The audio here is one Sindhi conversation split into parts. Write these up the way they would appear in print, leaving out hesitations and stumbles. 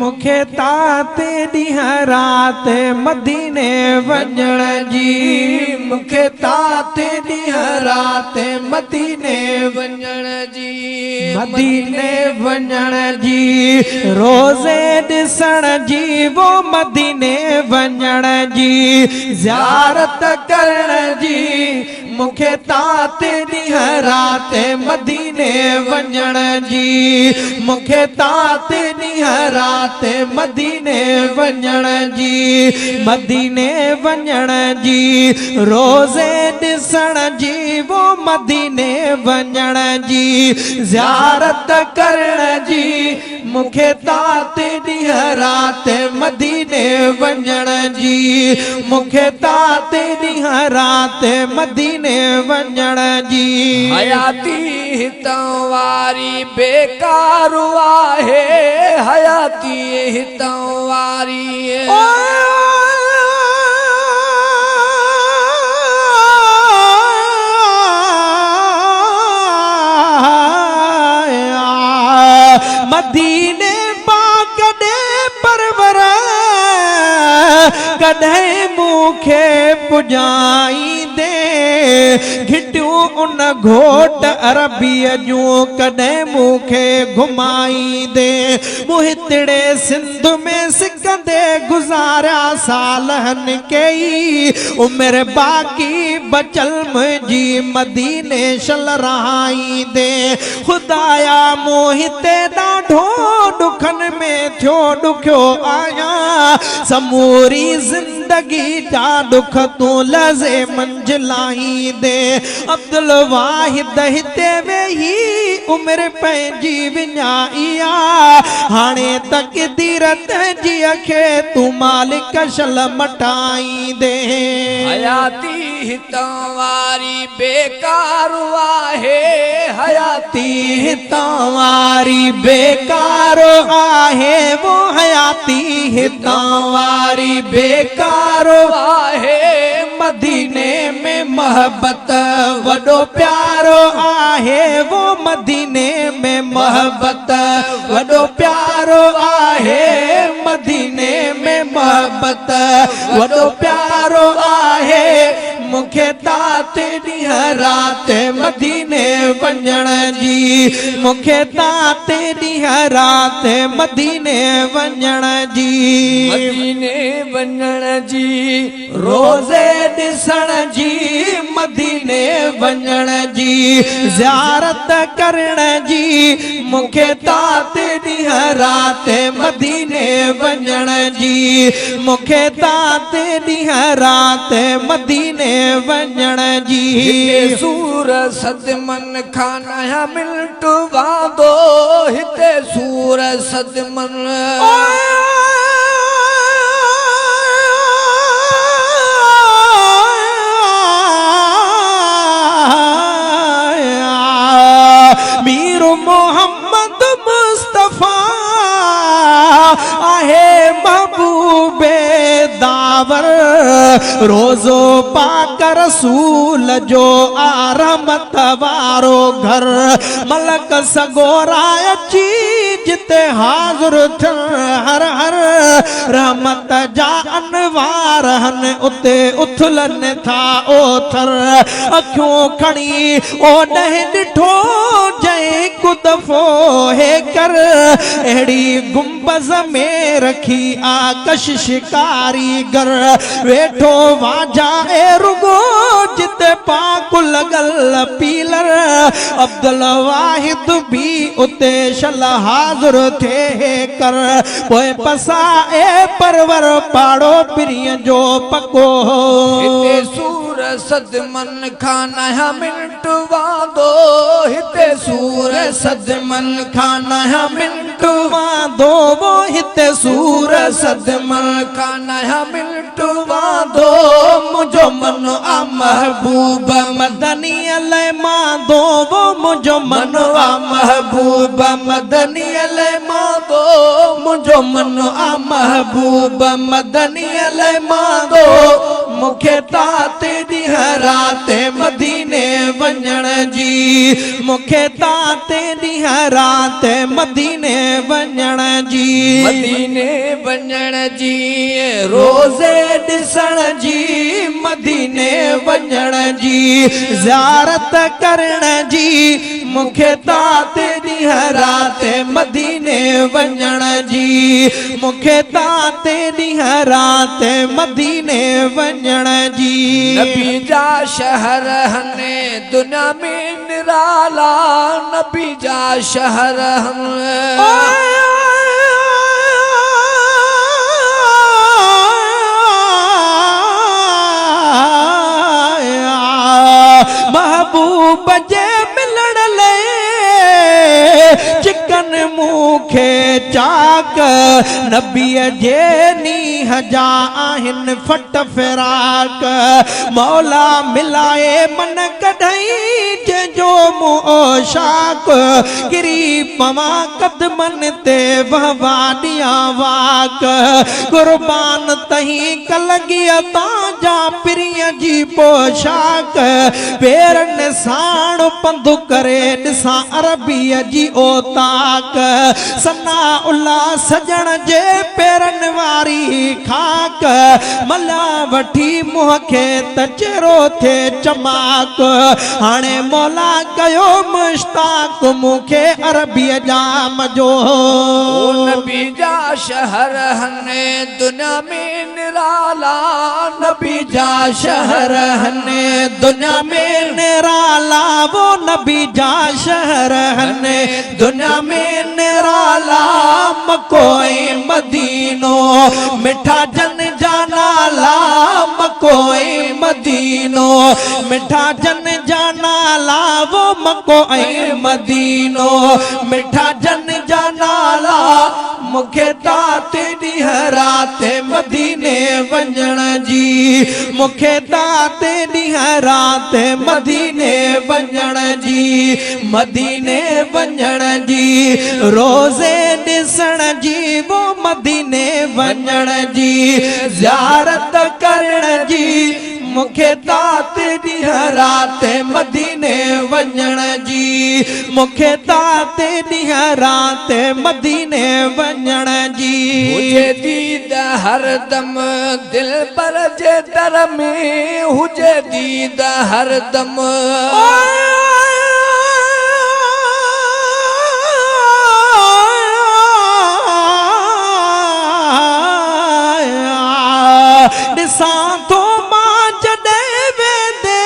مون کي تات ڏينهن رات مديني وڃڻ جي. مون کي تات ڏينهن رات مديني وڃڻ جي. مديني وڃڻ جي. روضي ڏسڻ جي وو مديني وڃڻ جي. زيارت ڪرڻ جي. مون کي تات ڏينهن رات مديني وڃڻ جي. مون کي تات ڏينهن رات مديني وڃڻ جي. مديني وڃڻ جي. روضي ڏسڻ جي وو مديني وڃڻ جي. زيارت ڪرڻ جي. مون کي تات ڏينهن رات مديني وڃڻ جي. مون کي تات ڏينهن رات مديني وڃڻ جي. حياتي هتان واري بيڪار آهي حياتي هتان واري. مديني پاڪ ڏي پرور ڪڏهن مون کي پڄائيندين گهٽيون ان گهوٽ عربيء جون ڪڏهن مون کي گهمائيندين مون هتڙي سنڌ ۾ سڪندي گذاريا سالهن ڪيئي عمر باقي بچل منهنجي مديني شل رهائيندين خدايا مون هتي ڏاڍو ڏکن ۾ ٿيو ڏکيو آهيان سموري زندگي جا ڏک تون لحظي منجهه لاهيندين عبدالواحد هتي ويهي عمر پنهنجي وڃائي آ هاڻي تقدير تنهنجيء کي تون مالڪ شل مٽائيندين. حياتي هتان واري بيڪار آهي حياتي هتان واري بيڪار آهي وو حياتي هتان واري بيڪار آهي. مديني ۾ محبت وڏو پيارو آهي وو مديني ۾ محبت وڏو پيارو آهي مديني ۾ محبت وڏو پيارو آهي مون کي تات ڏينهن رات مديني وڃڻ جي مون کي تات ڏينهن رات مديني وڃڻ جي. مديني وڃڻ جي. روضي ڏسڻ جي مديني وڃڻ جي زيارت ڪرڻ جي مون کي تات ڏينهن رات مديني وڃڻ جي مون کي تات ڏينهن رات مديني وڃڻ جي. هتي سور صدمن کان ناهيان منٽ واندو هتي سور صدمن. مير محمد مصطفيٰ آهي محبوب داور روضو پاڪ رسول جو آ رحمت وارو گهر ملڪ سڳورا اچي جتي حاضر ٿين هر هر رحمت جا انوار هن اتي اٿلن ٿا اوٿر اکيون کڻي اوڏهن ڏٺو جنهن هڪ دفعو هيڪر اهڙي گنبذ ۾ رکي آ ڪشش ڪاريگر ويٺو واجهائي رڳو جتي پاڪ لڳل پيلر عبدالواحد به اتي شل حاضر ٿئي هيڪر پوء پسائي پرور پاڙو پرينء جو پڪو. هتي سور صدمن کان ناهيان منٽ واندو هتي سور صدمن کان ناهيان منٽ واندو وو هتي سور صدمن کان ناهيان منٽ واندو منهنجو من آ محبوب مدني لئه ماندو وو منهنجو من آ محبوب مدني لئه ماندو منهنجو من آ محبوب مدني لئه ماندو. مون کي تات ڏينهن رات مديني وڃڻ جي، مون کي تات ڏينهن رات مديني وڃڻ جي. مديني وڃڻ جي، روضي ڏسڻ جي، مديني وڃڻ جي، زيارت ڪرڻ جي، مون کي تات ڏينهن رات مديني وڃڻ جي، مون کي تات ڏينهن رات مديني وڃڻ جي. نبي جا شهر هن دنيا ۾ نرالا، نبي جا شهر هن. محبوب جي ملڻ لئي چڪن مون کي چاڪ، نبيء جي نينهن جا آهن ڦٽ فراق، مولا ملائي من ڪڏهين جنهن جو مون اوشاق، ڪري پوان قدمن تي وهوا ڏيان واڪ، قربان تهين ڪلنگيء تان جا پرينء جي پوشاڪ، پيرن ساڻ پنڌ ڪري ڏسان عربيء جي اوطاق، ثناء الله سڄڻ جي پيرن واري خاڪ، ملان وٺي منهن کي ته چهرو ٿئي چماڪ، هاڻي مولا ڪيو مشتاق مون کي عربيء جام جو. او نبي جا شهر هن دنيا ۾ نرالا، نبي جا شهر هن دنيا ۾ نرالا، وو نبي جا شهر هن دنيا ۾ نرالا، مڪو ۽ مدينو مٺا جن جا نالا، مڪو ۽ مدينو مٺا جن جا نالا، وو مڪو ۽ مدينو مٺا جن جا نالا، مون کي تات ڏينهن رات مديني وڃڻ جي، مون کي تات ڏينهن رات مديني وڃڻ جي، مديني وڃڻ جي، روضي ڏسڻ جي، وو مديني وڃڻ جي، زيارت ڪرڻ جي، مون کي تات ڏينهن رات مديني وڃڻ جي، مون کي تات ڏينهن رات مديني وڃڻ جي. هجي ديد هردم دلبر جي در ۾، هجي ديد هردم. ڏسان ٿو مان جڏهن ويندي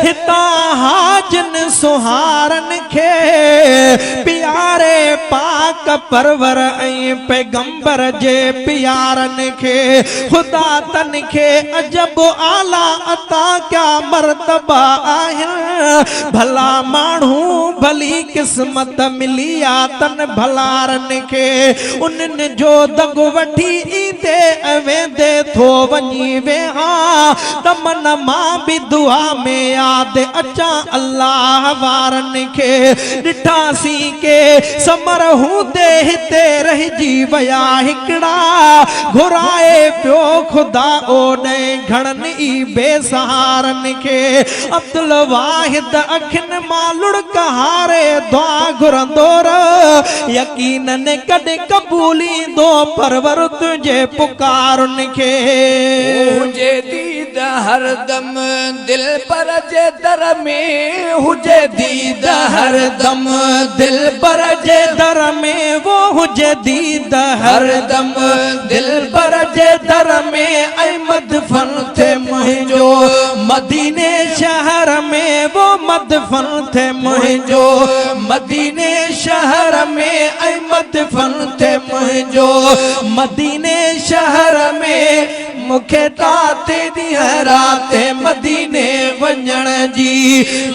هتان حاجن سهارن کي، پياري پاڪ پرور ۽ پيغمبر جي پيارن کي، خدا تن کي عجب اعليٰ عطا ڪيا مرتبا آهن، ڀلا ماڻهو ڀلي قسمت ملي آ تن ڀلارن کي، انهن جو دڳ وٺي ايندي ۽ ويندي ٿو وڃي ويهان ته من مان به دعا ۾ ياد اچان الله وارن کي ڏٺاسين ڪي ثمر هوندي هتي رهجي ويا هڪڙا گهرائي پيو خدا اوڏهين گهڻن ئي بي سهارن کي عبدالواحد اکين مان لڙڪ هاري دعا گهرندو رهه يقينن ڪڏهن قبوليندو پرور تنهنجي پڪارن کي. هجي ديد هردم دلبر جي در ۾، هجي ديد هردم دلبر جي در ۾، وو هجي ديد هردم دلبر جي در ۾، ۽ مدفن ٿئي منهنجو مديني شهر ۾، وو مدفن ٿئي منهنجو مديني شهر ۾، ۽ مدفن ٿئي منهنجو مديني شهر ۾، مون کي تات ڏينهن رات مديني وڃڻ جي،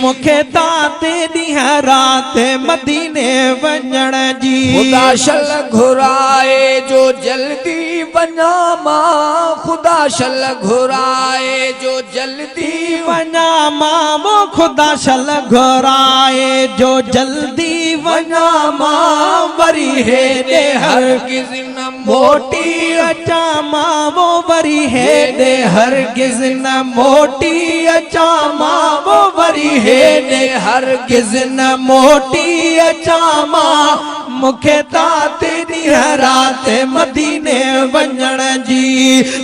مون کي تات ڏينهن رات مديني وڃڻ جي. خدا شل گهرائي جو جلدي وڃان مان، خدا شل گهرائي جو جلدي وڃان مان، وو خدا شل گهرائي جو جلدي وڃان مان، وري هيڏي هرگز نه موٽي. اچان مان وو وري هيڏي هرگز نه موٽي اچان مان وو وري هيڏي هرگز نه موٽي اچان مان مون کي تات ڏينهن رات مديني وڃڻ جي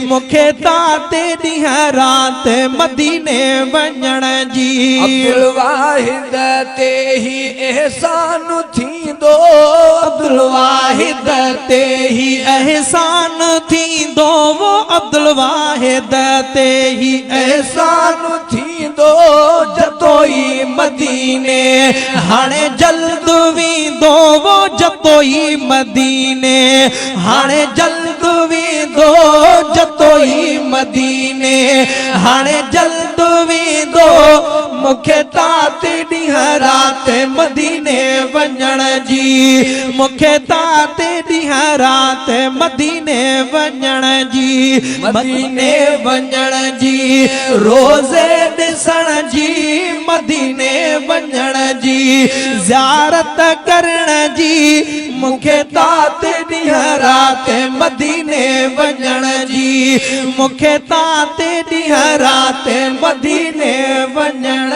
مون کي تات ڏينهن رات مديني وڃڻ جي. عبدالواحد تي هي احسان ٿيندو عبدالواحد تي هي احسان ٿيندو وو عبدالواحد تي هي احسان ٿيندو جتوئي مديني هاڻي جلد ويندو وو جتوئي مديني هاڻي جلد ويندو جتوئي مديني هاڻي جلد ويندو مونکي تات ڏينهن رات مديني وڃڻ جي مونکي تات ڏينهن رات مديني وڃڻ جي مديني وڃڻ جي روزي ڏسڻ جي مديني وڃڻ جي زيارت ڪرڻ جي مونکي تات ڏينهن رات مديني وڃڻ جي مونکي تات ڏينهن رات مديني وڃڻ.